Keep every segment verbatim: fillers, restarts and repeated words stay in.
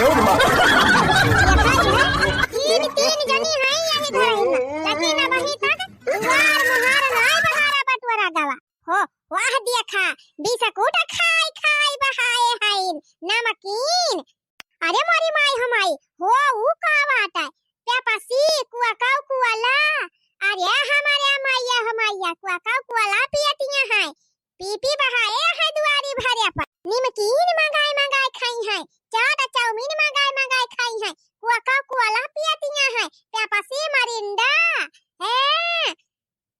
तीन, तीन जनी हैं यही घरहिन में, लेकिन अबहीं तक दुआर मुहार नाय बहारा बटुअरा गवा। हो, वाह देखा, बिस्कुट खाई खाई बहाए हईन, नमकीन। अरे मोरी माई हो माई, हो ऊ का बात है? पेप्सी, कोका कोला। अरे हमारे मैया हो मैया, कोका कोला पियतिया हैं। पी पी बहाए हैं दुआरी भरे पर। निमकीन मंगाए मंगाए खाई हैं, चाट चाउमीन मंगाए मंगाए खाई हैं, कोका कोला पियतिया हैं, पेप्सी, मरिंडा। हैं,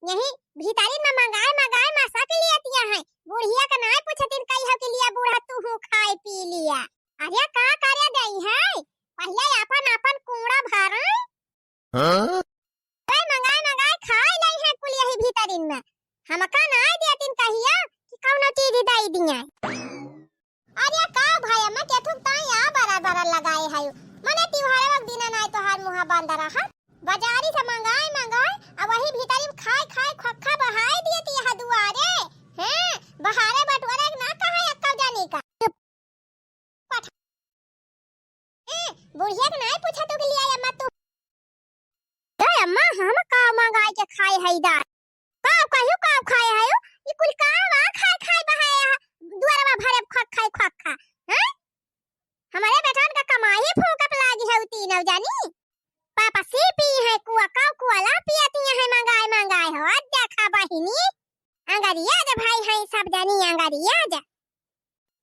यही भीतरी में मंगाए मंगाए मसा के लियतिया हैं। बुढ़िया के नाय पूछतिन, कही हो कि लिया बूढ़ा तू हूँ खाए पी लिया। अरे का करे देई है, पहिले आपन आपन कूड़ा भरे। हाँ? कोई मंगाए मंगाए खाए लाई है कुल यही भीतरिन में। हमका नाय देतिन कहिया कि कौनो चीज दई दिया। अरे का भाई, अम्मा केथुक ताई आ बड़ा बड़ा लगाए है। मने त्योहार वक्त दिन नाय तोहार मुहा बंद रहा। बाजारी से मंगाए मंगाए, अब वही भीतरी में खाए खाए खोखा बहाए दिए ती यहाँ दुआरे। हैं, बहारे बटुअरे के ना कहा एक्का जानी का। पठ-, ए, बुढ़िया के नाय पूछा तू के लिए आई अम्मा तू। ए अम्मा, हम का मंगाई के खाए हई दार? का कहियो का खाए हयो? ई कुल का बा खाए खाए बहाए हा? दुआरवा भरे खक खाए खक खा। हैं? हमारे बेटन का कमाई फूकत लागी है उ तीनों जानी। पेप्सी पी है, कोका कोला पियती है मंगाए मंगाए हो। आज देखा बहिनी, अंगरिया जा भाई है सब जानी अंगरिया जा।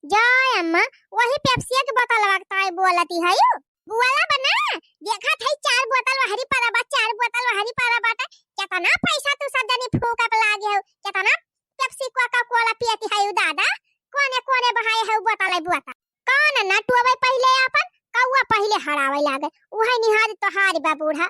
जाय अम्मा, वही पेप्सिया के बोतलवा के ताई बोलती हयू। बोला बना, देखत है चार बोतल वहरी परा बा, चार बोतल वहरी परा बाटे। केतना पैसा तू सब जनी फूकत लागे हो, केतना पेप्सी कोका कोला पियती हयू दादा। कोने कोने बहाए हयू बोतल है बोतल। कौन नटुआ पहिले आपन, कौआ पहिले हड़ावे लागे। उहे निहार तोहार बा बूढ़ा।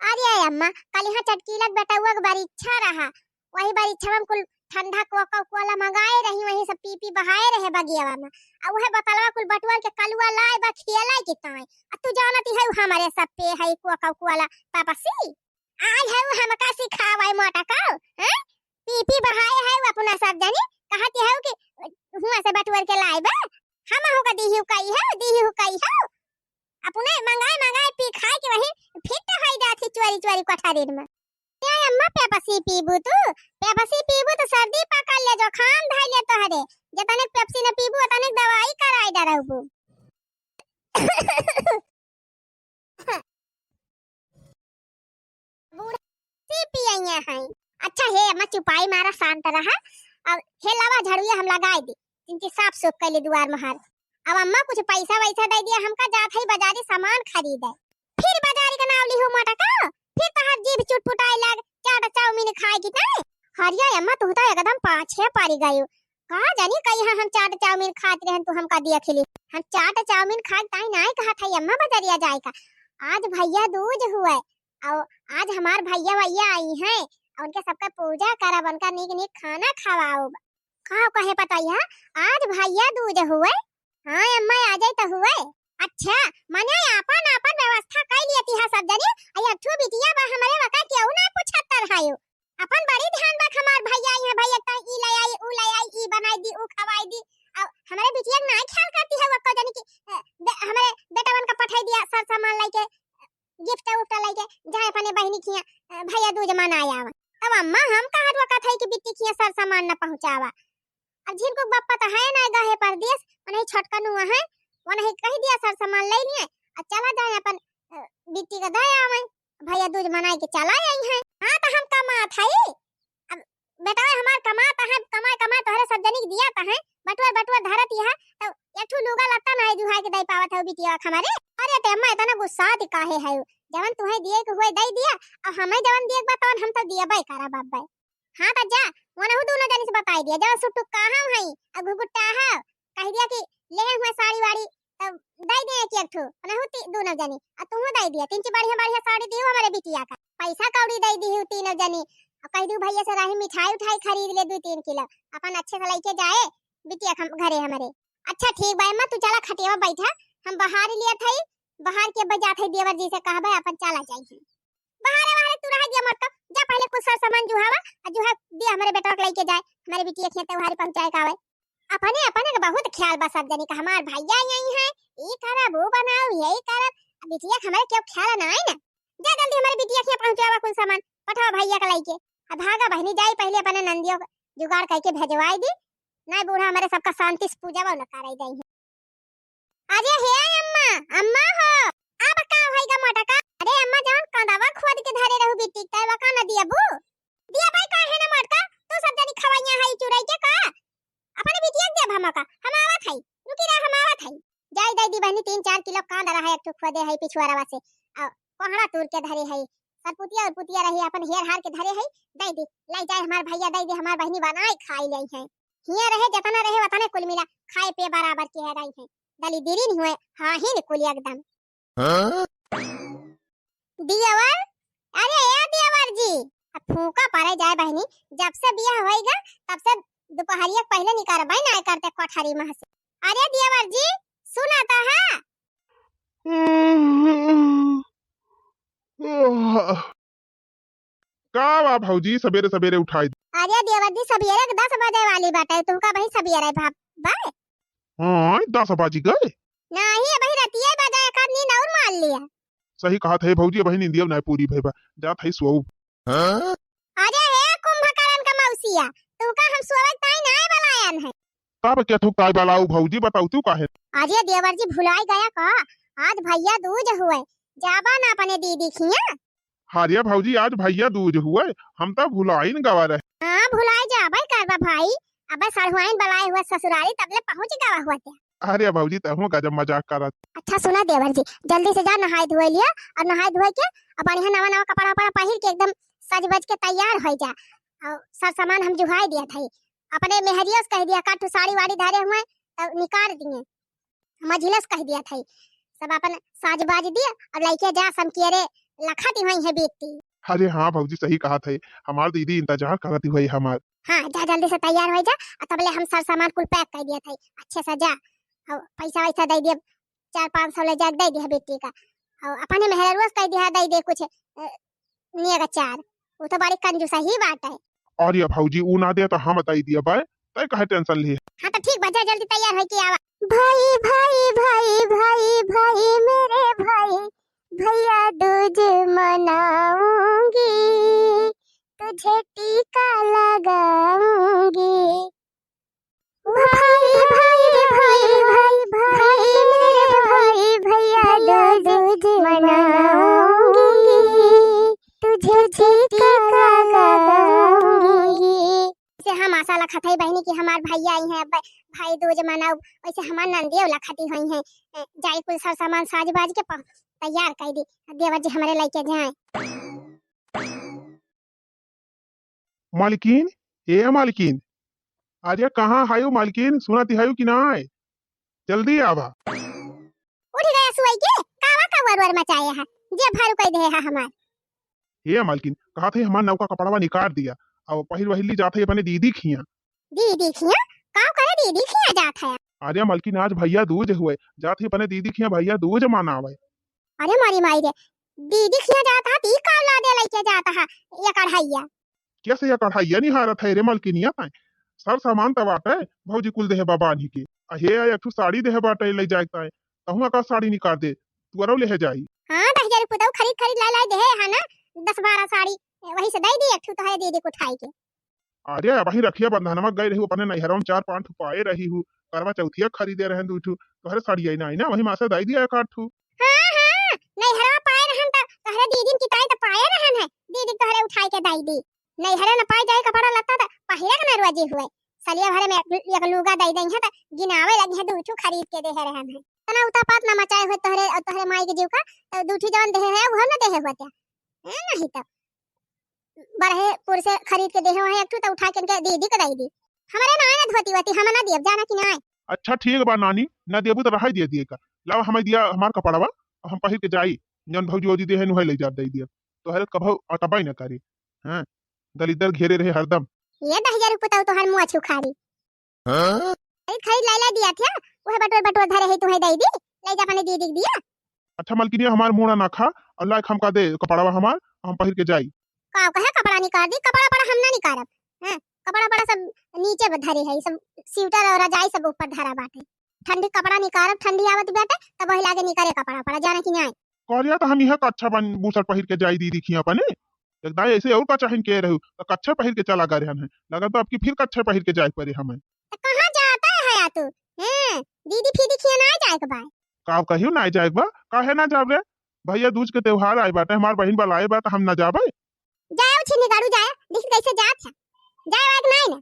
अरे अम्मा, कल यहाँ चटकीला के बेटउआ के बरीक्षा रहा, वही बरीक्षवा में कुल ठंडा कोका कोला मंगाए रही, वही सब पी पी बहाए रहे बगियावा में। आ उहे बोतलवा कुल बटुअर के कलुआ लाए बा खियलाए के ताई। आ तू जानती है हमारे सब पे है कोका कोला पेप्सी। आज है हमका सिखावे मोटा का, हैं? पी पी बहाए है अपना सब जनी, कहती है कि हुआ से बटुअर के लाए बा। हम हो का दीही कही है, दीही कही है। अपने मंगाए मंगाए पी खाए के वही फिट होई जात ही चोरी चोरी कोठारीन में। ए अम्मा, पेप्सी पीबू तू? पेप्सी पीबू तो सर्दी पकड़ ले, जुकाम धइ ले तोहरे। जतने पेप्सी न पीबू, ओतने दवाई कराई डरबू। बूढ़ा से पियैया हैं। अच्छा हे अम्मा, चुपाई मारा, शांत रहा। अब हे लावा झड़ुआ हम लगाई दी, इनकी साफ सूफ कैली दुआर महार। अब अम्मा कुछ पैसा वैसा दे दिया हमका, जात है बाजारी सामान खरीदे। फिर बाजारी का नाव लिहो मोटा का, फिर तोहार जीभ चुटपुटाए लाग, चाट चाउमीन खाए की तय। हरिया अम्मा, तू तो एकदम पाछे पड़ी गयू। का जानी कहिया हम चाट चाउमीन खात रहन, तू हमका दिया खिली। हम चाट चाउमीन खाए ताई नाय कहत है अम्मा बजरिया जाए का। आज भैया दूज हुए, और आज हमार भैया भैया आई हैं, और उनके सबका पूजा करब, उनका नीक नीक खाना खवाओब। का कहे पतैया, आज भैया दूज हुए? हाँ अम्मा, आ जाए तो हुए। अच्छा, मने आपन आपन व्यवस्था कई लियती है सब जने। अये अठू बिटिया बा हमरे, वका केहू ना पूछत रहायो। अपन बड़ी ध्यान बा हमार भैया आई है, भैया ताई ई ले आई, ऊ ले आई, ई बनाई दी, ऊ खवाई दी। और हमरे बिटिया के नाय ख्याल करती है वो को जानी कि, अ, बे-, हमरे बेटवन का पठाई दिया सर सामान लेके, गिफ्ट उफ्ट लेके, जाए अपने बहिनी खिया, अ, भैया दूज मनाए आवा। तब अम्मा हम कहा रोकत है कि बिट्टी खिया सर सामान न पहुँचावा। अब झिनकुक बप्पा तो है ना गए परदेस, उन्हें छोटकनुआ है, उन्हें कह दिया सर सामान ले लिए, और चला जाए अपन, अ, बिट्टी का दे आवे। भैया दूज मनाई के चला आई है। हाँ, तो हम कमात है। अब बेटवा हमार कमात है, कमाए, कमाए तोहरे सब जनी के दिया तो है। बटुआ, बटुआ धरत यहाँ, तो एक ठू लुगा लत्ता ना है जुहाई के दे पावत है बिटिया हमारे। अरे ते अम्मा इतना गुस्सा काहे है? जवन तुहे दिए के हुए दे दिया, और हमें जवन दिए के बा तवन हम तो दियबे करब अब्बे। हाँ तो जा, वनहु दोनों जनी से बताई दिया, जवन सुट्टू कहाँ है, और घुघुट्टा है, कह दिया कि ले हुए साड़ी वाड़ी, तब दे दे एक एक ठो, उनहु ती-, दोनों जनी। आ तूहू दे दिया, तीन ची बढ़िया बढ़िया साड़ी दियो हमारे बिटिया का। पैसा कौड़ी दे दी तीनों जनी। आ कह दू भैया से रही मिठाई उठाई खरीद ले दू तीन किलो, अपन अच्छे से लेके जाए बिटिया के हम घरे हमारे। अच्छा ठीक बा अम्मा, तू चला खटिया बैठा, हम बहार लिया था, बहार के बजा था देवर जी से कहबे अपन चला जाई। बहारे बहारे तू रह दिया मत, जा पहले कुछ सर सामान जुहावा, आ जुहा दिया हमारे बेटवा के लेके जाए, हमारे बिटिया के त्योहारी पहुंचाए का आवे। अपने, अपने के बहुत ख्याल बा सब जनी का। हमार भैया यही है, ई करब, ऊ बनाऊ, यही करब। अब बिटिया के हमरे केहू ख्याल ना आई ना। जा जल्दी हमरे बिटिया के यहाँ पहुँचावा कुल सामान, पठावा भइया के लइके। अब भागा बहिनी, जाई पहिले अपने नंदियो के जुगाड़ कइके भेजवाई दी, नाहीं बूढ़ा हमरे सबका शांति से पूजावा न कराई दई है। अरे हे अम्मा, अम्मा हो, अब का होइगा मोटका? अरे अम्मा, जवन कंदवा खोद के धरे रहू बिट्टी, तय वका न दियबू? दिया भाई, काहे न मोटका? तू सब जनी खवइया हई चुरई के का? अपने बिटिया के देब हम का? हम आवत हई, रुकी रह, हम आवत हई। जाई दे दी बहनी, तीन चार किलो कांद रहा है, एक ठो खोदे हई पिछुआरवा से, और कोहड़ा तूर के धरे हई, सरपुतिया और पुतिया रही, अपन हेर हार के धरे हई, दे दी, लाई जाए हमार भइया, दे दी, हमार बहनी बनाए खाई लाई है। हियाँ रहे, जतना रहे, वतने कुल मिला खाए पिए बराबर के है रही है। दलिद्री नहीं हुए, हाँ ही नहीं कुल एकदम। हाँ? दियवर, अरे ए दियवर जी, अब फूका परे जाए बहनी, जब से बियाह होइगा, तब से दुपहरिया के पहिले निकरबे ना करते कोठरी में से। अरे दियवर जी, सुना तो है। हम्म, ओह, का बा भौजी, सबेरे सबेरे उठाई दे? अरे देवर जी, सबेरे के दस बजे वाली बाटे, तुमका भाई सबेरे भाप बा? हाँ, दस बज गए। नहीं, अबही रतिया बजा, एक आध नींद और मार लिया। सही कहत है भौजी, अबही नींदिया नाय पूरी भई बा, जात है सोऊ। हाँ? अरे हे कुंभकर्ण का मौसिया, तुमका हम सोवे ताई नाय बलायन है। तब क्या थुक ताई बलाऊ भौजी, बताऊ तू काहे? अरे देवर जी, भुलाई गया का? आज भैया दूज हुए, जाबा ना अपने दीदी खिया। अरे भौजी, आज भैया दूज हुए, हम तो भुलाइन गवा रहे। हाँ, भुलाई जाबे करबा भाई, अबे सड़हुआइन बलाए हुए ससुरारी, तबले पहुँच गवा हुआ त्या। अरे भौजी, तहूँ गजब मजाक करत। अच्छा सुना देवर जी, जल्दी से जा नहाए धोए लिया, और नहाए धोए के अब बढ़िया नवा नवा कपड़ा उपड़ा पहिर के एकदम सज बज के तैयार हो जा। और सर सामान हम जुहाई दिया था, अपने मेहरियो से कह दिया, काटू साड़ी वाड़ी धरे हुए तो निकाल दिए, मझिलस कह दिया था, सब अपन साज बाज दिया और लइके जा समकियरे लखत हुई है बेटी। अरे हाँ भौजी, सही कहत है, हमार दीदी इंतजार करत हुई हमार। हाँ, जा जल्दी से तैयार हो जा, और तबले हम सर सामान कुल पैक कर दिया था, अच्छे से जा, और पैसा वैसा दे दिया, चार पाँच सौ ले जाके दे दिया बेटी का, और अपने मेहररुआ से कह दिया दे दे कुछ, अ, नियगा चार, वो तो बड़ी कंजूस ही बात है। अरे भौजी, ऊ ना दे तो हम बताई दिया बाय, तय काहे टेंशन लिए? हाँ तो ठीक बा, जा जल्दी तैयार होके आवा। भाई, भाई, भाई, भाई, भाई, मेरे भाई, भैया दूज मनाऊंगी, तुझे टीका लगाऊंगी। भाई, भाई, भाई, भाई, भाई, मेरे भाई, भैया दूज मनाऊंगी, तुझे टीका लगाऊंगी। से हम आशा लखत है बहनी कि हमार भैया आई हैं, अब भाई दूज मनाऊ, वैसे हमार नंदियो लखती हुई हैं, अ, जाई कुल सर सामान साज बाज के प-, तैयार कर दी, देवर जी हमरे लइके जाए। मालकिन, ए मालकिन, अरे कहाँ हायू मालकिन, सुनत हायू कि नाय? जल्दी आवा। उठ गया सुअई के, कावा का वर वर मचाए है, जे भरू कई दे है हमार। हे मालकिन, कहत है हमार नौका कपड़वा निकाल दिया, और पहिर वहिर ली जात है अपने दीदी खिया। दीदी खिया? का करे दीदी खिया जात है? अरे मालकिन, आज भैया दूज हुए, जात है अपने दीदी खिया भैया दूज मनावे। अरे मारी माई रे, दीदी खिया जात है, ती का ला दे लइके जात है, ये कढ़ैया। कैसे ये कढ़ैया निहारत है रे मलकिनिया ताई? सर सामान त बाटे, भौजी कुल देहे बा बान्ही के। आ हे एक ठो साड़ी देहे बाटे ले जाए ताई, तहुआ का साड़ी निकाल दे, तुअरौ लेहे जाई। हाँ, दस हजार रुपये तो खरीद खरीद लाई लाई देहे है ना, दस बारह साड़ी, वही से दे दी एक ठो तोहरे दीदी को उठाई के। अरे, वही रखिया बंधनवा गए रही, अपने नैहरवा में चार पाँच ठो पाए रही हूँ, करवा चौथिया खरीदे रहे दू ठो, तोहरे साड़ी आई ना, आई ना, वही माँ से दे दिया एक आध ठो। हाँ, हाँ, नैहरवा पाए रहन त तोहरे दीदी की ताई त पाए रहन है, दीदी तोहरे उठाई के दे दी। नैहरे न पाई जाए कपड़ा लत्ता त पहिरे के न रोजी हुए। सलिया भरे में एक, एक लुगा दे देई है त गिनावे लगी है, दू ठू खरीद के देहे रहन है। तना उतापात न मचाए हुए तोहरे, तोहरे माई के जीव का, त दू ठू जवन देहे है, उहो न देहे हुए त्या। हैं, नहीं त बरहे पुर से खरीद के देहे हुए एक ठू त उठा के इनके दीदी के दे दी। हमरे ना आए ना धोती वोती, हम ना दियब, जाना कि ना आए। अच्छा ठीक बा नानी, न देबू त रहाई दे दिए का। लावा हमें दिया हमार कपड़वा, हम पहिर के जाई, जौन भौजी वौजी देहे नुहे ले जा दे दिया। तोहरे कभौ अटबाई न करी। हाँ, दलिद्दर घेरे रहे हरदम। ये दहिजर पुतौ तोहार मुआ छुखारी। हाँ? खरीद खरीद लाई लाई दिया थे, वह बटोर बटोर धरे है तुम्हें दे दी, ले जा अपने दीदी के दिया। अच्छा मलकिनिया, हमार मुड़ा ना खा और लाइक हमका दे कपड़वा हमार, हम पहिर के जाई। का कहे कपड़ा निकाल दी, कपड़ा पड़ा हम ना निकारब। हैं, कपड़ा पड़ा सब नीचे ब-, धरे है, सब स्वेटर और रजाई सब ऊपर धरा बाटे। ठंडी कपड़ा निकारब, ठंडी आवत बाटे, तब वही लागे निकारे कपड़ा, पड़ा जाना कि नाहीं। कहलिया तो हम इहे कच्छा बन-, बूसट पहिर के जाई दीदी खिया अपने। एक दाई ऐसे और का चाहिन के रहू, तो कच्छा पहिर के चला गए रहन है। लगत बा अब की फिर कच्छा पहिर के जाए पड़े हमें। तो कहाँ जाता है या तू? हैं? दीदी फीदी खिया ना जाए के बा? का कहियो ना जाए के बा? काहे ना जाब रे? भैया दूज के त्योहार आए बाटे, हमार बहिन बलाए बा, तो हम ना जाबे? जाए उछिन्नी गाड़ू जाए, देख कैसे जात है। जाए वाए के नाहीं ना।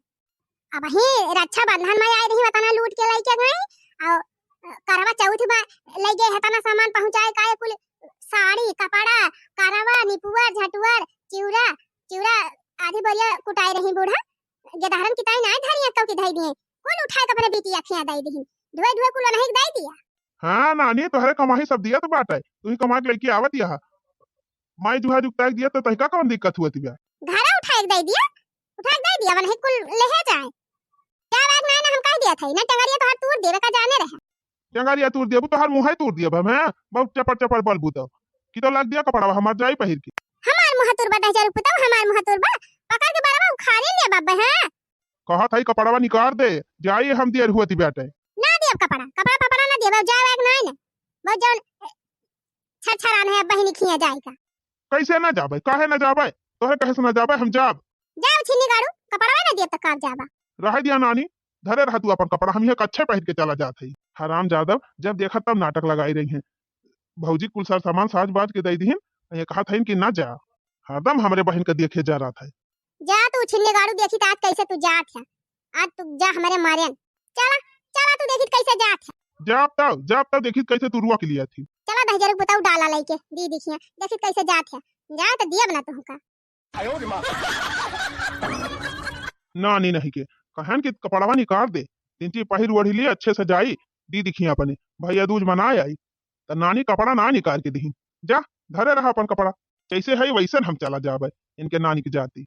अबहीं रक्षाबंधन में आए रही, वतना लूट के लइके गई, और करवा चौथ में लइ गए, हतना सामान पहुँचाए, काहे कुल साड़ी, कपड़ा, करवा, निपुअर, झटुअर, चिउरा, चिउरा आधी बोरिया कुटाए रही बूढ़ा, गेदहरन की ताई नाहीं धरी, अक्कौ की धई दिए, कुल उठाए के अपने बिटिया खिया दई दिहिन, ढुए ढुए कुल नहीं दई दिया। हाँ नानी, तोहरे कमाही सब दिया तो बात है, तू ही कमा के लइके आवत यहाँ, माई जुहा जुगताए दिया तो तहिका कौन दिक्कत हुआ तिबा? घरा उठाए के दई दिया, उठाए के दई दिया, वनही कुल लेहे जाए। का बात नाहीं ना, हम कह दिया था, ना टंगरिया तोहार तूर देवे का जाने रहे। टंगरिया तूर देबू, तोहार मुँहे तूर देब हम, हैं? बहुत चपर चपर बोलबू तो। कि तो लाग दिया कपड़ा हमार जाई पहिर के। हमार मुँह तूर बा, दहिजर पुतौ, हमार मुँह तूर बा। पकड़ के बरवा उखाड़े ले बाबे, हैं? कहत हई कपड़वा निकार दे, जाई हम दियर हुआ ती बाटे। ना देब कपड़ा, कपड़ा पपड़ा ना देब, जाए वाए के नाहीं ना। बहुत जौन छरछरान है, बहिनी खिया जाए का। कैसे ना जाबे, काहे ना जाबे? तोहरे कहे से ना जाबे, हम जाब। जाओ छिन्नी गाड़ू, कपड़वा ना देब त का जाबा? रहे दिया नानी, धरे रह तू अपन कपड़ा, हम इहे कच्छे पहिर के चला जात हई। हराम जादव, जब देखा तब नाटक लगाई रही हैं। भौजी कुल सार सामान साज बाज के दई दिहिन, ये कहत हईन कि ना जा, हरदम हमरे बहिन के देखे जा रहत है। जा तू छिन्नी गाड़ू, देखी त आज कैसे तू जात है, आज तू जा हमरे मारेन। चला, चला तू देखी त कैसे जात है। जाब तब, जाब तब देखी त कैसे तू रुआ के लिया थी। चला दहिजर पुतौ डाला लइके, दीदी खिया, देखी त कैसे जात है, जा त दियब ना तुहका। नानी नहीं के कहन कि कपड़वा निकाल दे, तिनची पहिर ओढ़ी ली अच्छे से जाई, दीदी खिया अपने भैया दूज मनाए आई, त नानी कपड़ा ना निकाल के दिहिन। जा, धरे रहा अपन कपड़ा, जैसे है वैसन हम चला जाबे इनके नानी के जाती।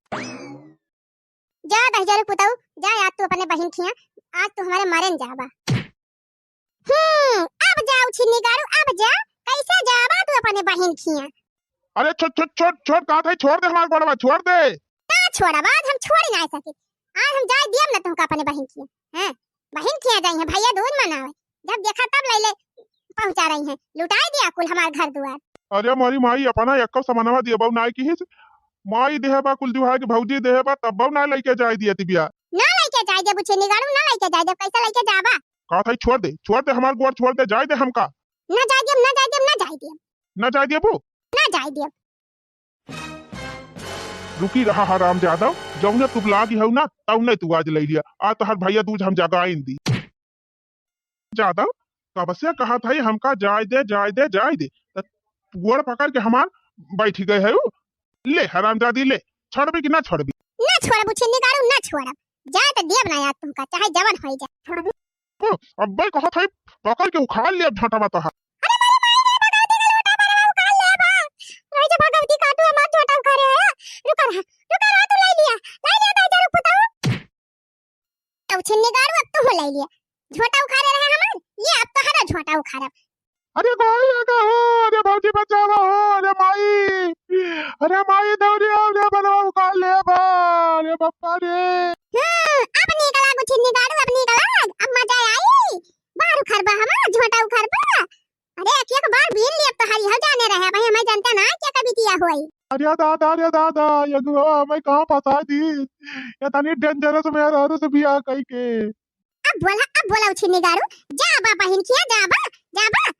जा दहिजर पुतौ, जा आज तू अपने बहिन खिया, आज तू हमरे मरेन जाबा। हम्म, अब जाओ छिन्नी गाड़ू, अब जा, कैसे जाबा तू अपने बहिन खिया? अरे छो-, छो-, छोड़, छोड़, कहत है, छोड़ दे हमार गोड़वा, छोड़ दे। ना छोड़ब, आज हम छोड़ी ना सके, आज हम जाए दियब ना तुमका अपने बहिन खिया, हैं? बहिन खिया जाई है, भैया दूज मनावे, जब देखा तब लैले पहुँचा रही हैं, लुटाई दिया कुल हमार घर दुआर। अरे मोरी माई, अपना एक्को सामानवा दिया बहू नाई किहिस, माई देहे बा कुल जुहा के भौजी देहे बा, तब बहू ना लइके जाए दिया तिबिया। ना लइके जाए देबू छिन्नी गाड़ू, ना लइके जाए देब, कैसे लइके जाबा? कहत है छोड़ दे, छोड़ दे हमार गोड़, छोड़ दे, जाए दे हमका। ना जाए देब, ना जाए देब, ना जाए देब। ना जाए देबू? ना जाए देब। रुकी रहा हराम जादव, जौने तू लागी हऊ ना, तौने तू आज लइ लिया। आज तोहर भैया दूज हम जगाइन दी। जादव, कब से कहत है हमका जाए दे, जाए दे, जाए दे, त गोड़ पकड़ के हमार बैठ गए है उ। ले हरामजादी ले, छोड़बी कि ना छोड़बी? ना छोड़बू छिन्नी गाड़ू, ना छोड़ब। जाए त देब ना यार तुमका, चाहे जवन होई जा। छोड़बू? अब्बे कहत है पकड़ के उखाड़ लिया झोंटवा तोहार। अरे माई, माई रे, भगवती का लोटा बरवा उखाड़ ले बा। रोई जा भगवती काटू हमार झोंटा उखाड़े है। रुका रहा, रुका रहा, तू लाई लिया, लाई लिया दहिजर पुतौ। अब छिन्नी गाड़ू, अब तू हो लाई लिया। झोंटा उखाड़े रहे हमार, ये अब तोहरा झोंटा उखाड़ब। अरे गोड़ लगा हो, अरे भौजी बचावा हो, अरे माई, अरे माई दौड़ी, अरे बलवा उखाड़ ले बा, अरे बप्पा रे। हम्म, अब निकला गो छिन्नी गाड़ू, अब निकला, अब मजा आई। बार उखड़बा हमार, झोंटा उखड़बा। अरे एक एक बार बीन लिया तो हरी हो जाने रहे, भाई हमें जनता ना क्या कभी किया हुआ ही। अरे दादा, अरे दादा, ये गुआ हमें कहाँ फंसा दी, ये तनी dangerous में यार से बियाह कई के। अब बोला, अब बोला उछिन्नी गाड़ू, जा बा बहिन खिया, जा बा, जा बा।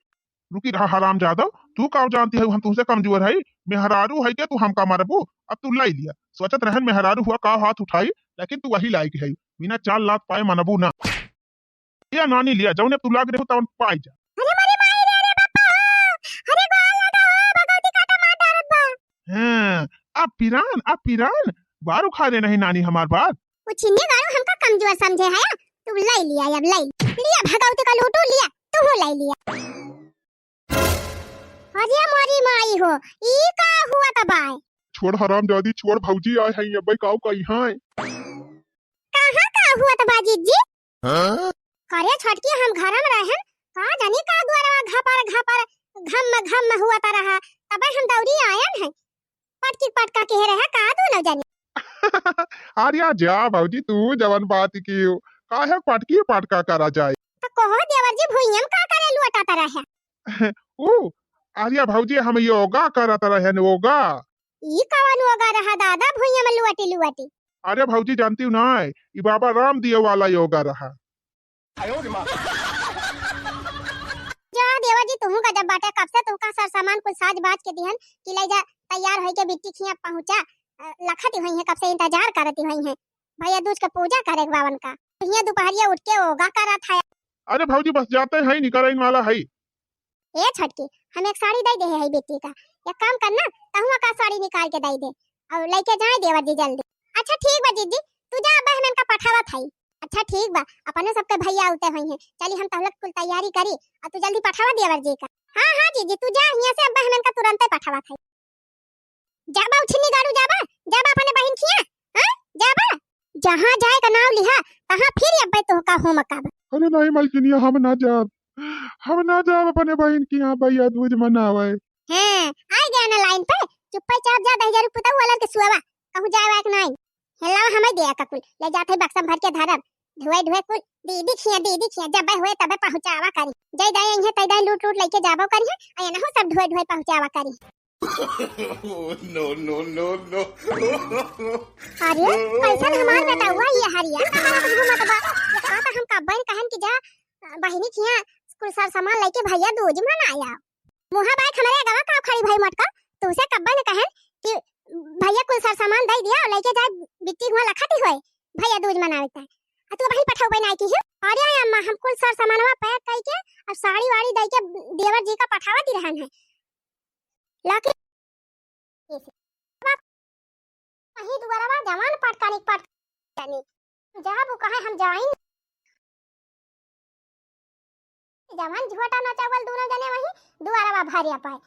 रुकी रहा हराम जादव, तू का जानती है हम तुमसे कमजोर है? मेहरारू है के तू हमका मारबू? अब तू लाई लिया, सोचत रहन मेहरारू हुआ का हाथ उठाई, लेकिन तू वही लायक है, बिना चार लात पाए मनबू ना। लिया नानी लिया, जौने तू लाग रहे हो तौन पाई जा। अरे मोरी माई रे, अरे बापा हो, अरे गोड़ लगा हो, भगवती काटा मार डारत बा। हाँ, अब पिरान, अब पिरान, बार उखाड़े नहीं नानी हमार बार। वो छिन्नी गाड़ू हमका कमजोर समझे है, तू लाई लिया, अब लाई लिया, भगवती का लूटू लिया, तू हो लाई लिया। अरे मोरी माई हो, ई का हुआ त बाय? छोड़ हरामजादी, छोड़, भौजी आए हैं, अब्बे काऊ कही हैं। कहाँ का हुआ त बा जीजी? हाँ? करे छोटकी हम घर में रहन, का जानी का दुआरवा घपर घपर घम घम हुआ त रहा, तबे हम दौड़ी आयन है। पटकी पटका के रहे का दोनों जनी। अरे जा भौजी, तू जवन बात की हो, काहे पटकी पटका करा जाए? त कहो देवर जी, भुइयम का करे लुअटत रहे? ऊ, अरे भौजी, हम योगा करत रहन, योगा। ई कवन योगा रहा दादा, भुइयम लुअटी लुअटी? अरे भौजी, जानती हो ना, ई बाबा रामदेव वाला योगा रहा। जा देवर जी, तुहू गजब बाटे, कब से तुहका सर सामान कुल साज बाज के दिहन कि ले जा, तैयार होइके बिट्टी खिया पहुँचा। अ, लखत ही होइहैं, कब से इंतजार करत ही होइहैं। भैया दूज के पूजा करे के बावन का। हिया दुपहरिया उठ के योगा करत है। अरे भौजी, बस जाते हैं, निकरइन वाला है। ए छोटकी, हम एक साड़ी दे दे है बिट्टी का, एक काम करना, तहुआ का साड़ी निकाल के दे दे और लेके जाए देवर जी जल्दी। अच्छा ठीक बा जीजी, तू जा, अब्बा हमन का पठावत है। अच्छा ठीक बा, अपने सबके भैया आउते होइहैं, चली हम तहलक कुल तैयारी करी और तू जल्दी पठावा देवर जी का। हाँ हाँ जीजी, तू जा हिया से, अब्बा हमन का तुरंते पठावत है। जाबा उछिन्नी गाड़ू, जाबा, जाबा अपने बहिन खिया, हाँ? जाबा। जहाँ जाए का नाव लिहा, तहाँ फिर अब्बे तोहका होम काबा। अरे नहीं मलकिनिया, हम ना जाब, हम ना जाब अपने बहिन के यहाँ भैया दूज मनावे। हैं, आइ गया ना लाइन पे, चुप्पे चाप जा दहिजरू पुतऊ वालन के सुआवा, कहूँ जाए वाए के नाई। हेलावा हमें दिया का कुल, ले जात है बक्सम भर के धरब, ढुए ढुए कुल, दीदी खिया, दीदी खिया, जब होए तबे पहुँचावा करी। जय दाई अइहे, तय दाई लूट लूट लेके जाबो करी है, आ एनहु सब ढुए ढुए पहुँचावा करी। No, no, no, no। अरे, कैसन हमार बेटा हुआ ये हरिया, कहाँ घूमत बा? ये कहा था हम कब्बन कहन कि जा, बहिनी खिया कुल सर सामान लेके भैया दूज मनाया। मुहा बाइक हमरे अगवा का खड़ी भाई मटका, तुमसे कब्बन कहन कि भैया कुल सर सामान दे दिया और लेके जाए बिट्टी हुआ लखती हुए भैया दूज मनावे का। आ तू भाई पठाऊ बनाए की है? अरे अम्मा, हम कुल सर सामानवा पैक करके और साड़ी वाड़ी दे के देवर जी का पठावा दी रहन है। लाके वही दुआरवा जवान पटकानी पटकानी। जाबू कहे हम जाइन। जवान झोटा नचावल दोनों जने वही दुआरवा भरिया पाए।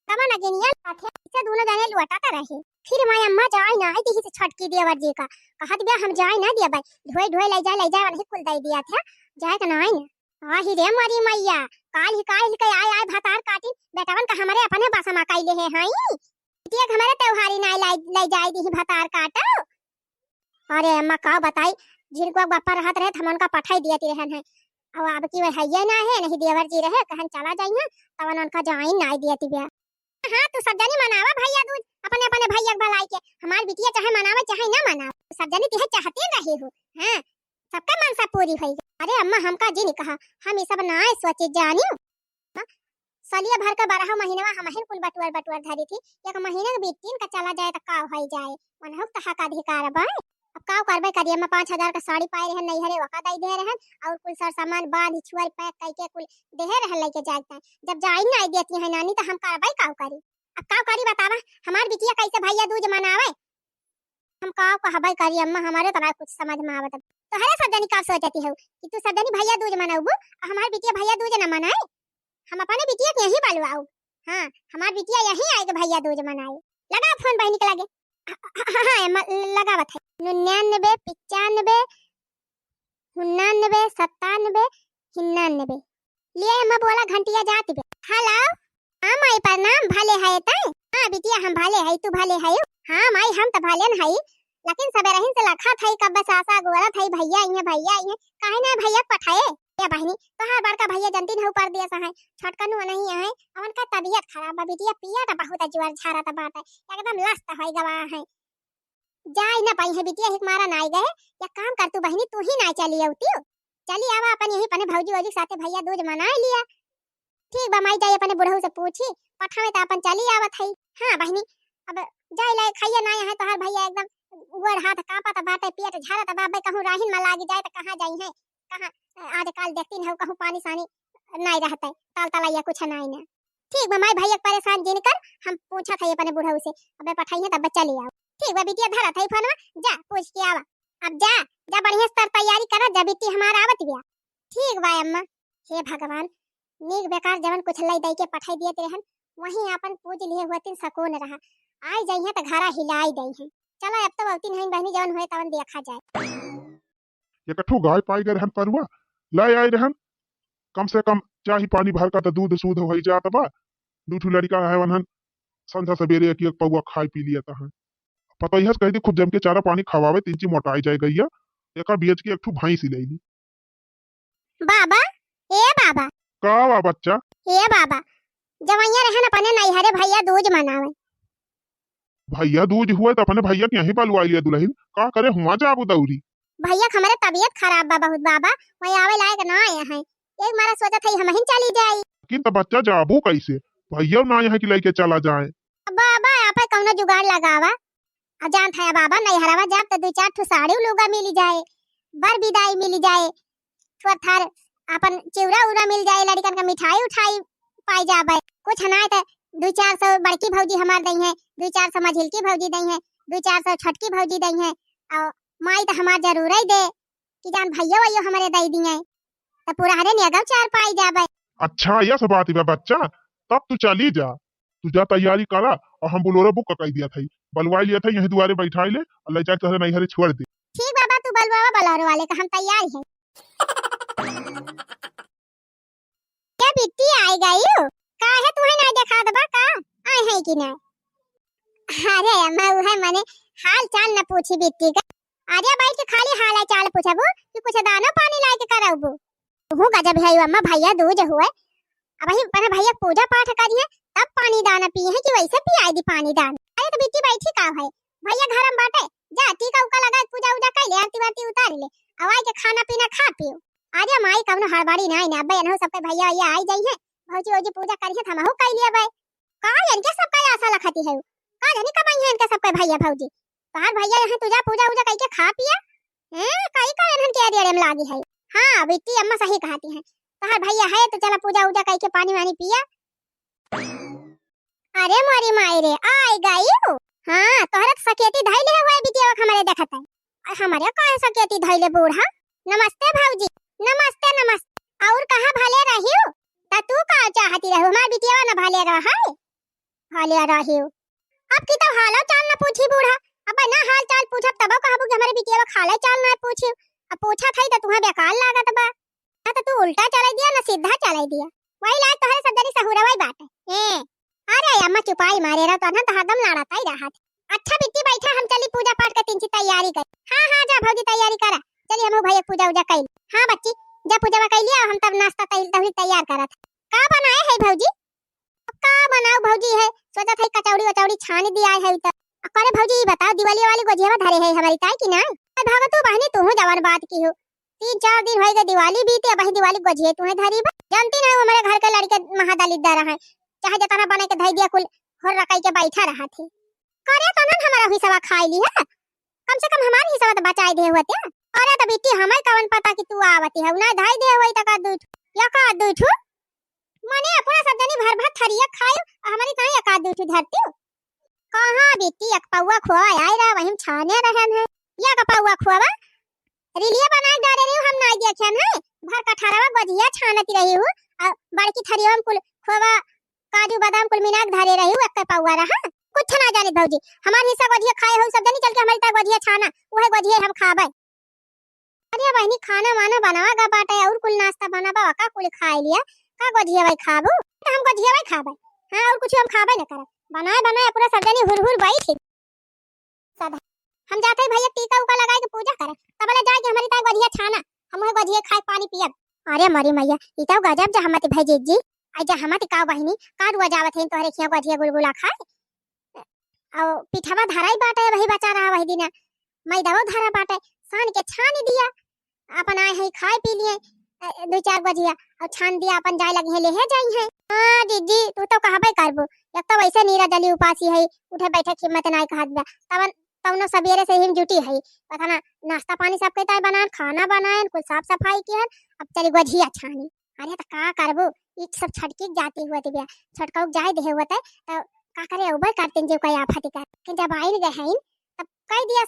कमा नगिनिया साथे से दोनों जने लुअटा कर रहे। फिर मैं अम्मा जाए ना आई दिही से छटकी देवर जी का। कहत बिया हम जाए ना दिया भाई। ढोए ढोए ले जाए, ले जाए, वही कुल दे दिया था। जाए का ना आई ना। आही रे मोरी मैया, काल ही, काल ही के आए, आए भतार काटिन, बेटवन का हमरे अपने बस मा कइले है, हई? बिटिया के हमरे त्योहारी नाई लाई, लाई जाए दिही भतार काटो। अरे अम्मा, का बताई, जिनको बापा रहत रहे, हम उनका पठाई दिया ती रहन है। अब, अब की वह हैया ना है, नहीं देवर जी रहे, कहन चला जाइए, तवन उनका जाइन नाई दिया ती बिया। हाँ, तू सब जनी मनावा भैया दूज, अपने, अपने भैया के भलाई के। हमार बिटिया चाहे मनावे, चाहे ना मनावे, तू सब जनी तिहे चाहते रहे हो। हाँ, सबका मनसा पूरी होई। अरे अम्मा, हमका जी नहीं कहा, हम ये सब ना सोचे जानियो। हाँ? सलिया भर का बारह महीनवा हमहिन कुल बटुअर बटुअर धरी थी, एक महीना के बीतिन का चला जाए तो का होई जाए, मनहुक तो हक अधिकार बा। अब का करबे करी, अम्मा पाँच हजार का साड़ी पाए रहन नैहरे, वका दे दे रहन, और कुल सर सामान बांध छुअर पैक करके कुल देहे रहन लेके जाए के। जब जाई ना देती है नानी तो हम करबे का करी? अब का करी बतावा, हमार बिटिया कैसे भैया दूज मनावे? हम का कहबे करी अम्मा, हमारे तो ना कुछ समझ में आवत। तोहरे सब जनी का सोचती हो कि तू सब जनी भैया दूज मनाउबू, आ हमार बिटिया भैया दूज न मनाए? हम अपने बिटिया के यहीं बलवाऊ। हाँ, हमार बिटिया यहीं आए के भैया दूज मनाए। लगा फोन बहिनी के लगे। हाँ, हाँ, हाँ, अम्मा, ल-, लगावत है। निन्यानबे, पिचानबे, उन्नानबे, सत्तानबे, हिन्नानबे। लिए अम्मा बोला घंटिया जात बे। हेलो, हाँ माई प्रणाम, भले है तै? हाँ बिटिया हम भले है, तू भले है? हाँ माई हम तो भले न है, लेकिन सबेरहिन से लखत है, कब सासा गोरत है, भैया इहे, भैया इहे, काहे ना भैया पठाए? ए बहिनी, तोहार बड़का भैया जनती न परदेस है, छोटकनु नहीं है, अवन का तबीयत खराब बा बिटिया, पिया तो बहुत जोर झारत बाटे, एकदम लस्त होई गवा है। जाई ना पाई है बिटिया, हिक मारा नाई गए। या काम कर तू बहिनी, तू ही नाई चली अउतियो। चली आवा अपन यहीं अपने भौजी वौजी के साथे भैया दूज मनाए लिया। ठीक बा माई, जाई अपने बुढ़ऊ से पूछी, पठावे त अपन चली आवत है। हाँ बहिनी, अब जाई लाए खाइया ना यहाँ तोहार भैया एकदम गोड़ हाथ कांपत बाटे, पेट झरत बा, अबे कहूँ राहिन में लागी जाए त कहाँ जाई है, कहाँ आजकल देखती न हो कहूँ पानी सानी नाई रहते, ताल तलैया कुछ नाई ना। ठीक बा माई, भैया के परेशान जिन कर, हम पूछत है अपने बुढ़ऊ से, अबे पठाई है तब चली आओ। ठीक बा बिटिया, धरत है फोनवा, जा पूछ के आवा। अब जा, जा बढ़िया से तर तैयारी कर, जा बिट्टी हमार आवत बिया। ठीक बा अम्मा। हे भगवान, नीक बेकार जवन कुछ लई दई के पठाई दियत रहन, वहीं आपन पूज लिए हुआ तीन सकून रहा। आई जाई है त घरा हिलाई दई है। चला अब तो अवती नहीं बहनी, जवन हुए तवन देखा जाए। एक ठो गाय पाई गए रहन परुआ, लाई आए रहन, कम से कम चाही पानी भर का तो दूध सूध होई जात बा। दू ठो लड़का है वनहन, संझा सबेरे एक एक पौआ खाए पी लिया तहन। पतोहिया से कह दी खूब जम के चारा पानी खवावे, तीन ची मोटाई जाए गैया, एका बेच के एक ठो भैंस ही ले ली। बाबा, बाबा। का बा बच्चा? हे बाबा, जवइया रहे न अपने नैहरे भैया दूज मनावे। भैया दूज हुए त अपने भैया के यहीं बलवाइ लिया दुलहिन, का करे हुआँ जाबू दौरी? भैया के हमरे तबियत खराब बा बहुत बाबा, वहीं आवे लायक ना आए हैं। एक मारा सोचत है हमहिन चली जाई। लेकिन त बच्चा जाबू कैसे? भैया ना यहाँ की लइके चला जाए। अब बाबा आप कौनो जुगाड़ लगावा। अब जानत है बाबा नैहरवा जाब त दुइ चार ठो साड़ी लुगा मिली जाए, बर बिदाई मिली जाए, थोर थार अपन चिउरा उरा मिल जाए, लड़िकन का मिठाई उठाई पाई जाबे। कुछ नाय त दुइ चार सौ बड़की भौजी हमार दइहैं, दुइ चार सौ मझिलकी भौजी दइहैं, दुइ चार सौ छोटकी भौजी दइहैं। और माई त हमार जरूर ही दे कि जान भैया वैयो हमरे दइ दिए, त पुरहरे नियगव चार पाई जाबे। अच्छा, यस बात बा बच्चा, तब तू चली जा, तू जा तैयारी करा और हम बोलेरो बुक कइ दिया थई, बलवाइ लिया थई, यहीं दुआरे बैठाइ ले और ले जाके तोहरे नैहरे छोड़ दे। ठीक बाबा, तू बलवावा बोलेरो वाले का, हम तैयार हैं। क्या बिट्टी आइ गइउ? काहे तुहैं नाहीं देखात बा का? आए हैं कि नाहीं? अरे अम्मा, उहै मने हाल चाल न पूछी बिट्टी का। अरे बैठ के खाली हाल चाल पूछबू कि कुछ दाना पानी लाइके करबू? तुहू गजब है अम्मा, भैया दूज हुए, अबहीं अपने भैया के पूजा पाठ करिहैं, तब पानी दाना पियहैं कि वैसे पियाइ दी पानी दाना? अरे त बिट्टी बैठी का है, भैया घर में बाटे, जा टीका उका लगा, पूजा उजा कइ ले, आरती वारती उतार ले, अब आइके खाना पीना खा पियो। अरे माई, कवनो हड़बड़ी नाई ना, अब्बे एनहु सबके भैया वैया आइ जइहैं, भौजी वौजी पूजा करिहैं त हमहू कइ लेबे। का इनके सबका आसा लखती है, का जानी कब अइहैं इनके सबके भैया भौजी। तोहार भैया यहाँ तू जा पूजा उजा कइके खा पिया। हैं, कई का एनहन के अड़े अड़े में लागी है। हाँ, बिट्टी अम्मा सही कहती हैं, तोहार भैया है त चला पूजा उजा कइके पानी वानी पिया। अरे मोरी माई रे, आइ गइउ? हाँ, तोहरे त सकेती धइले हुए बिटिया के हमरे देखत है। अरे हमरे काहे सकेती धइले बूढ़ा? नमस्ते भौजी, नमस्ते, नमस्ते। और कहाँ भले रहिउ? त तू का चाहती रहू? हमार बिटिया न भले रहे, भले रहिउ। अब की तो हालो चाल न पूछी बूढ़ा। अब ना हाल चाल पूछब तबो कहबू कि हमरे बिटिया के हालो चाल ना पूछी। अब पूछत हई त तुहें बेकार लागत बा। ना त तू उल्टा चलाई दिया, ना सीधा चलाई दिया। वही लायक तोहरे सब जनी सहुरवई बाटे। ए, अरे अम्मा चुपाई मारे रहो, तो हम तो हरदम लड़ाता ही रहत। अच्छा बिट्टी बैठा, हम चली पूजा पाठ के तिनची तैयारी करी। हाँ, हाँ, जा भौजी तैयारी करा। चली हमहू भैया पूजा उजा कइली। हाँ बच्ची, जा पूजा कइली, हम तब नाश्ता तै-, तौरी तैयार करत। का बनाए है भौजी? का बनाऊ भौजी है, सोचत है कचौड़ी वचौड़ी छानी दिया है त। अ, करे भौजी, ई बताओ, दिवाली वाली गोझिया धरे है हमरी ताई कि ना? अरे भगतू बहनी, तू जवन बात की हो, तीन चार दिन होइगे दिवाली बीते, अबहीं दिवाली गोझिया तुहें धरी बा। जानती ना, हमरे घर के लड़के महादलिद्दर हैं, चाहे जतना बने के धई दिया, कुल होर रकाई के बैठा रहत ही। करे तनन हमारा हिस्सा खाई ली है, कम से कम हमार हिस्सा तो बचाई दे होते। अरे त बिट्टी, हमें कवन पता कि तू आवती है, ना धई दे होई त का दुई ठो, या का दुई ठो, मने अपना सब जनी भर भर थरिया खायो, हमरी ताई एक आध दुई ठो धरती। कहाँ बिट्टी, एक पौवा खोवा आए रहा, वही में छाने रहन है। या का पौवा खोवा? रिलिया बना के डारे रही हूँ, हम नाई देखे हैं। भर कठरवा गोझिया छानत रही हूँ, और बड़की थरिया में कुल खोवा, काजू, बादाम कुल मिना के धरे रही हूँ, एक पौवा रहा। कुछ ना जाने भौजी, हमार हिस्सा गोझिया खाए हो सब जनी, चल के हमारी ताई गोझिया छाना, वह गोझिया हम खाबे। अरे बहिनी, खाना वाना बनावा गा बाटे, और कुल नाश्ता बनावा, का कुल खाए लिया, का गोझिया वही खाबू? तो हम गोझिया वही खाबे। हाँ, और कुछ हम खाबे न करब। बनाए बनाए पूरा सब जनी हुर हुर बैठ। सदा हम जाते ही भैया टीका उका लगाए के पूजा करे, तबले जाए के हमारी ताई गोझिया छाना, हम वही गोझिया खाए पानी पियब। अरे मरी मैया, ई तो गजब जहमत भई जीजी। आई जहमत का बहिनी, का रुआ जावत है तोहरे खिया गोझिया गुलगुला खाए? और पिठवा धराई बाटे, वही बचा रहा वही दिन, मैदाओ धरा बाटे, सान के छान दिया, अपन आए हैं खाए पी लिए, अ, दो चार गोझिया, और छान दिया, अपन जाए लगी है, लेहे जाई है। हाँ जीजी, तू तो कहबे करबू, एक तो वैसे नीरा जली उपासी है, उठे बैठे हिम्मत नाई कहत बा, तवन तवनो सबेरे से ही जुटी है, पता ना नाश्ता पानी सबके ताई बनान, खाना बनाएन, कुल साफ सफाई किहन, अब चली गोझिया छानी। अरे त का करबू, ई सब छटकी जाती हुआ दिव्या, छटकाऊ जाए दे हुआ त, त का करे, उबे करते जे कोई आफत कर। कि जब आइन गए हैं, तब कह दिया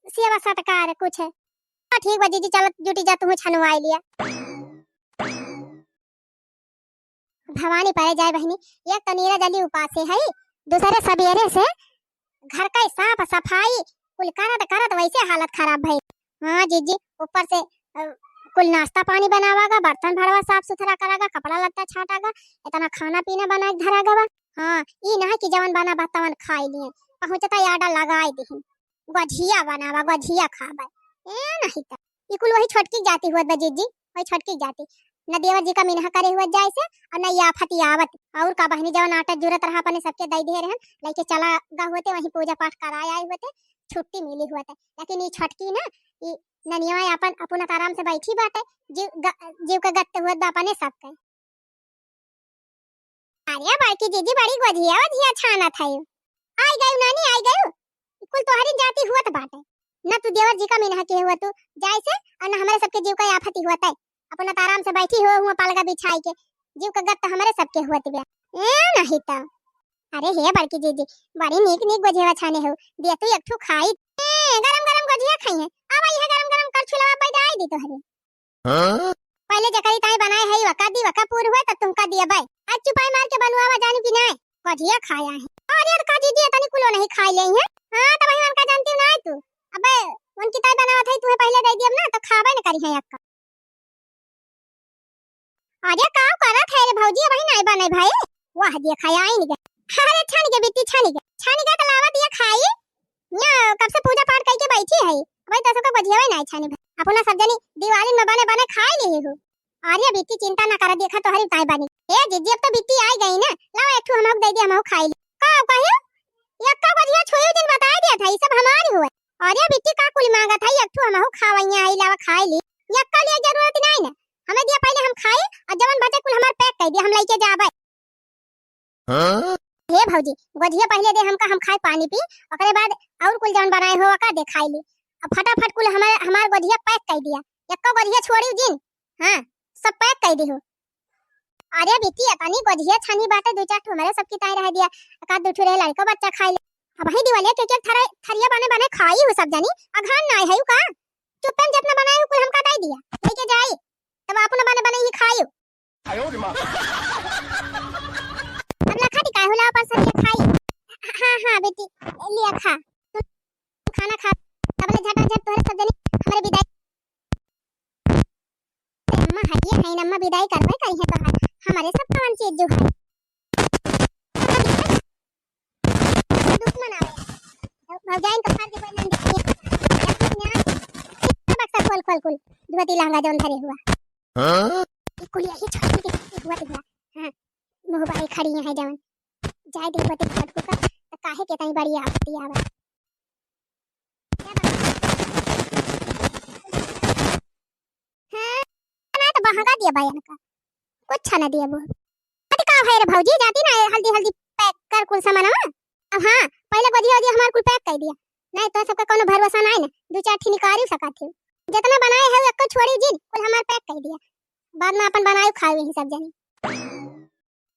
सेवा सत्कार कुछ। हाँ, ठीक बा जीजी, चल जुटी जा, तू छनवाई लिया। भवानी परे जाए बहिनी, एक तो नीरा जली उपासे है, दूसरे सबेरे से घर का साफ सफाई कुल करत करत वैसे हालत खराब भई। हाँ जीजी, ऊपर से, अ, कुल नाश्ता पानी बनावा गा, बर्तन भड़वा साफ सुथरा करा गा, कपड़ा लत्ता छाटा गा, इतना खाना पीना बना के धरा गा बा। हाँ, ई ना कि जवन बना बा तवन खाई लिए, पहुँचता आडा लगाई दिही। गोझिया बनावा, गोझिया खाबे। ए नहीं त। ई कुल वही छोटकी जाति हुआ बा जीजी, वही छोटकी जाति। न देवर जी का मिनहा करे हुआ जाए से, और न ये आफत ये आवत। और का बहिनी, जवन आटा जुरत रहा अपने सबके दई दे रहन, लइके चला गा होते, वहीं पूजा पाठ कराए आए होते, छुट्टी मिली हुआ था। लेकिन ये छटकी ना, ये ननिया अपन, अपन आराम से बैठी बाटे, जीव ग-, जीव के गत्त हुआ बा अपने सबके। अरे बड़की जीजी, बड़ी गोझिया ओझिया छानत है। आई गयू नानी, आई गयू। कुल तोहरी जाति हुअत बाटे। न तू देवर जी का मिनहा के हुआ तू जाए से, और न हमरे सबके जीव का आफती हुआ तय। अपना त आराम से बैठी हो हुआ पलगा बिछाई के। जीव का गत्त हमरे सबके हुअत बा। ए नहीं त। अरे हे बड़की जीजी, बड़ी नीक नीक गोझिया छाने हो। दे तू एक ठू खाई। ए, गरम गरम गोझिया खाई है। अब आई है गरम गरम करछुलवा बैठाई दी तोहरे। हाँ? पहले जकरी ताई बनाए है, वका दी, वका पूर हुए, तब तुमका दिया बाय। आज चुपाई मार के बनवावा जानी कि नाय? गोझिया खाया है। अरे, तो का जीजी, इतनी कुलो नहीं खाई लेई है? हाँ, तब वही उनका जानती नाय तू। अबे, उनकी ताई बनावत है, तुम्हें पहले दे दिया ना, तो खाबे न करी है अक्का। अरे, का करत है रे भौजी, अबही नाय बने भाई? वाह, देखा, आई नहीं गए। अरे, छानी के बिट्टी, छानी के, छानी के तो लावा दिया खाई। या, कब से पूजा पाठ करके बैठी है, अबही तो सबका गोझिया नाय छानी भाई। अपना सब जनी दिवाली में बने बने खाई ली हो। अरे बिट्टी, चिंता ना करा, देखा तोहरी ताई बनी। ए जीजी, अब तो बिट्टी आई गई ना, लाओ एक ठू हमहू दे दे, हमहू खाई ली। का कहियो? यक्का गोझिया छुई जिन बताई दिया था, ये सब हमारी हुए। अरे बिट्टी, का कुल मांगा था, एक ठू हमहू खावैया आई, लावा खाई ली। यक्का लिए जरूरत नहीं ना, हमें दिया पहले, हम खाई, और जवन बचे कुल हमार पैक कर दिया, हम लेके जाबे। हाँ? हे भौजी, गोझिया पहले दे हमका, हम खाए पानी पी, ओकरे बाद और कुल जवन बनाए हो ओका दे खाई ली। अब फटाफट कुल हमार, हमार गोझिया पैक कर दिया, एको गोझिया छोड़ी जिन। हाँ, सब पैक कर दी हो। अरे बिट्टी, इतनी गोझिया छानी बाटे, दो चार ठो हमारे सबकी ताई रह दिया, एक आध दो ठो रहे लड़को बच्चा खाई ले। अब वही दिवालिया के, के थरे, थरिया बने बने खाई हो सब जनी, अघान ना है का? चुप्पे में जितना बनाए हो कुल हमका दे दिया, लेके जाई, तब अपना बने बने ही खाई हो। अब लखा दी काहे होला पर सब ये खाई। हाँ, हाँ, बेटी, लिया खा। तू खाना खा, तबले झटाझट तोहरे सब जनी हमरे विदाई। अरे अम्मा, हटिए, है अम्मा, विदाई करबे करी है तोहार। हमारे सब कवन चीज जो है। दुख मनावे। भौजाइन तो फाड़ के कोई नंदी। बक्सा खोल, खोल, खोल। धोती लहंगा जौन धरे हुआ। हाँ? ई कुल यही छोटी के पीछे हुआ दिखला। हाँ, मुँह बाई खड़ी है जवन। जाए दे बते छोटकू का, त काहे के तई बड़ी आपत्ति आवे। हाँ, ना तो बहका दिया बा इनका। कुछ ना दिया वो। अरे का है रे भौजी, जाती ना हल्दी हल्दी पैक कर कुल सामानवा। अब हाँ, पहले गोझिया ओझिया हमार कुल पैक कर दिया। नहीं तो सबका कोनो भरोसा नहीं ना, दो चार ठी निकाल ही सका थे। जितना बनाए है, एको छोड़ी जिन, कुल हमार पैक कर दिया। बाद में अपन बनाए खाए यही सब जनी।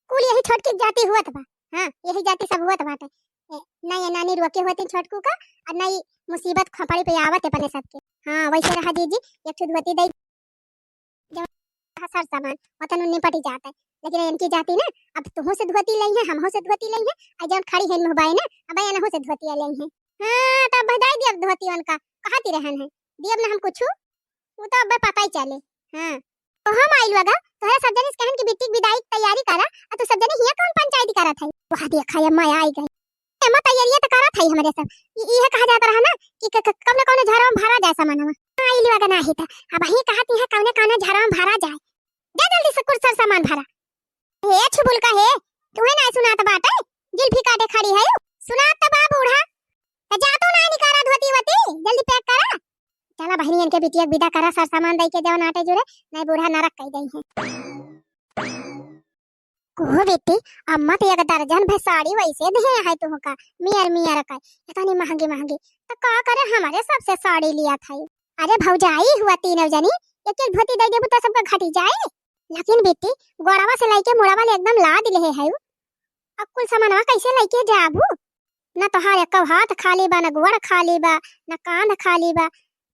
कुल यही छोटकी जाति हुअत बा। हाँ, यही जाति सब हुअत बाटे। ए, ना ये नानी रोके होती छोटकू का, और ना ये मुसीबत खोपड़ी पे आवत है अपने सबके। हाँ, वैसे रहा जीजी, एक ठो धोती दे, जब रहा सर सामान, वतन निपट ही जाता है। लेकिन इनकी जाति ना, अब तुहू से धोती लई है, हमहू से धोती लई है, और जब खड़ी है मोबाइल ना, अब इनहू से धोती लई है। हाँ, तब बधाई दिया धोती उनका, कहाँ ती रहन है, दियब ना हम कुछ, वो तो अब पता ही चले। हाँ। तो हम आइल बा गा, तोहरे सब जने से कहन कि बिट्टी के विदाई के तैयारी करा, आ तू सब जने हियाँ कौन पंचायती करत है? वहाँ देखा, ये अम्मा आई गई। अम्मा, तैयारियाँ तो करत है हमरे सब। ई, इहे कहा जात रहा ना कि क-, क-, कब न कौनो झरवा में भरा जाए सामानवा। हाँ, आइल बा गा, नाही त। अब ही कहत है कौने कौने झरवा में भरा जाए। जा जल्दी से कुल सर सामान भरा। हे छुबुल का हे, तुम्हें ना सुनात बाटे? जुल्फी काटे खड़ी है। सुनात त बा बूढ़ा। त जा तू ना निकाला धोती वोती, जल्दी पैक करा। चला बहनी, इनके बिटिया के विदा करा, सर सामान दई के जवन आटे जुरे, नहीं बूढ़ा नरक कई दई है। को बेटी, अम्मा तो एक दर्जन भे साड़ी वैसे दिहे है तुहका, मियर मियर का, इतनी महंगी महंगी, तो का करे हमारे सबसे साड़ी लिया था। अरे भौजाई हुआ तीनों जनी, एक एक धोती दे देबू तो सबका घटी जाए। लेकिन बेटी, गोड़वा से लेके मुड़वा ले एकदम लाद लेहे है। अब कुल सामानवा कैसे लेके जाबू? ना तोहार एको हाथ खाली बा, ना गोड़ खाली बा, ना कांध खाली बा,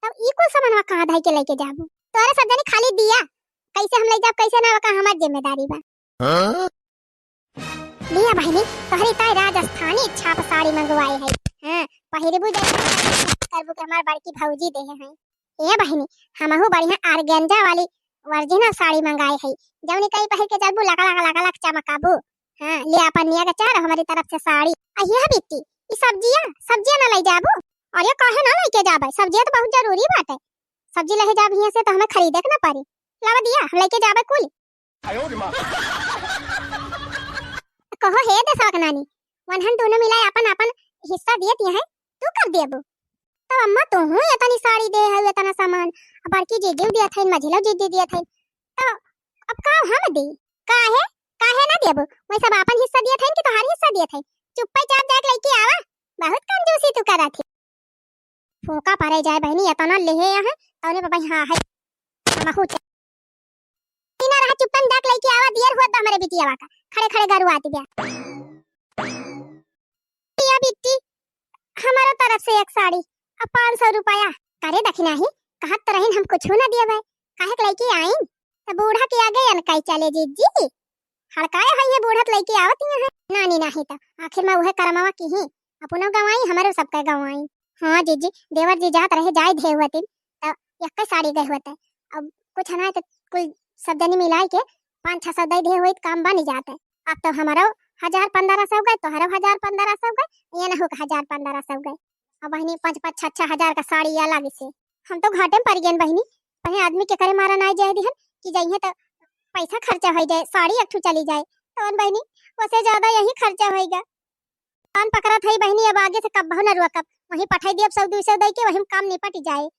तब ई कुल सामानवा कहाँ धई के लेके जाबू? तोहरे सब जनी खाली दिया, कैसे हम ले जाब, कैसे ना, ओका हमार जिम्मेदारी बा। हाँ? लिया बहिनी, तोहरी ताई राजस्थानी छाप साड़ी मंगवाई है। हाँ, पहिरबू जब करबू के हमार बड़की भौजी देहे हैं। ए बहिनी, हमहू बढ़िया organza वाली original साड़ी मंगाई है, जौनी कई पहिर के चलबू लका लका लका लक चमकाबू। हाँ, ले अपन निया के चार हमारी तरफ से साड़ी। आ यह बिट्टी, ई सब्जिया, सब्जिया ना ले जाबू? अरे काहे ना लेके जाबे, सब्जिया तो बहुत जरूरी बाटे। सब्जी ले जाब हियाँ से तो हमें खरीदे के ना पड़ी। लावा दिया, हम लइके जाबे कुल। कहो हे देसवा के नानी, वनहन दोनों मिलाए आपन आपन हिस्सा दिए दिए हैं, तू कब देबू? तब अम्मा तोहू एतनी साड़ी दे है, एतना सामान, अब बड़की जीजी दिया था, मझिलो जीजी दिया था, तो अब का हम दे? काहे, काहे ना देबू? वही सब आपन हिस्सा दिया था कि तोहार हिस्सा दिया था? चुप्पे चाप जाके लइके आवा, बहुत कंजूसी तू करा थी। फूका परे जाए बहनी, एतना लेहे है, तौने पर हाँ है, हमहू चा-, ई ना रहा, चुप्पन जाके लइके आवा, दियर हुआ तो हमरे बिटियावा का, खड़े खड़े गरुआत बिया। या बिट्टी, हमारो तरफ से एक साड़ी, अब पाँच सौ रुपया। करे दखिना ही, कहत तो रहिन हम कुछ ना दिए भाई, काहे के लइके आइन? त बूढ़ा के आगे अनकाई चले जीजी, हड़काए है ये बूढ़ा त लइके आवत ही है। नानी नाही त आखिर में उहे करमवा की ही, अपनो गवाई, हमरो सबके गवाई। हाँ जीजी, देवर जी जात रहे, जाए धे हुआ दिन, त यक्के साड़ी गए हुआ त, अब कुछ ना त कुल सब जनी मिलाई के पाँच छः सौ दे दे होई त काम बन जात है। अब तो हमारो हजार पन्द्रह सौ गए, तोहरो हजार पन्द्रह सौ गए, ये ना हो के हजार पन्द्रह सौ गए। अब बहिनी पाँच पाँच छः छः हजार का साड़ी अलग से। हम तो घाटे में पड़ गए बहिनी, पहले आदमी के करे मारा ना जाए दिहन कि जाइए तो पैसा खर्चा हो जाए, साड़ी एक ठो चली जाए। तो बहिनी, वसे ज्यादा यही खर्चा होएगा। कान पकड़त है बहिनी, अब आगे से कब बहु न रुआ कब, वहीं पठाई दिए, अब सौ दो सौ दे के वहीं काम निपट जाए।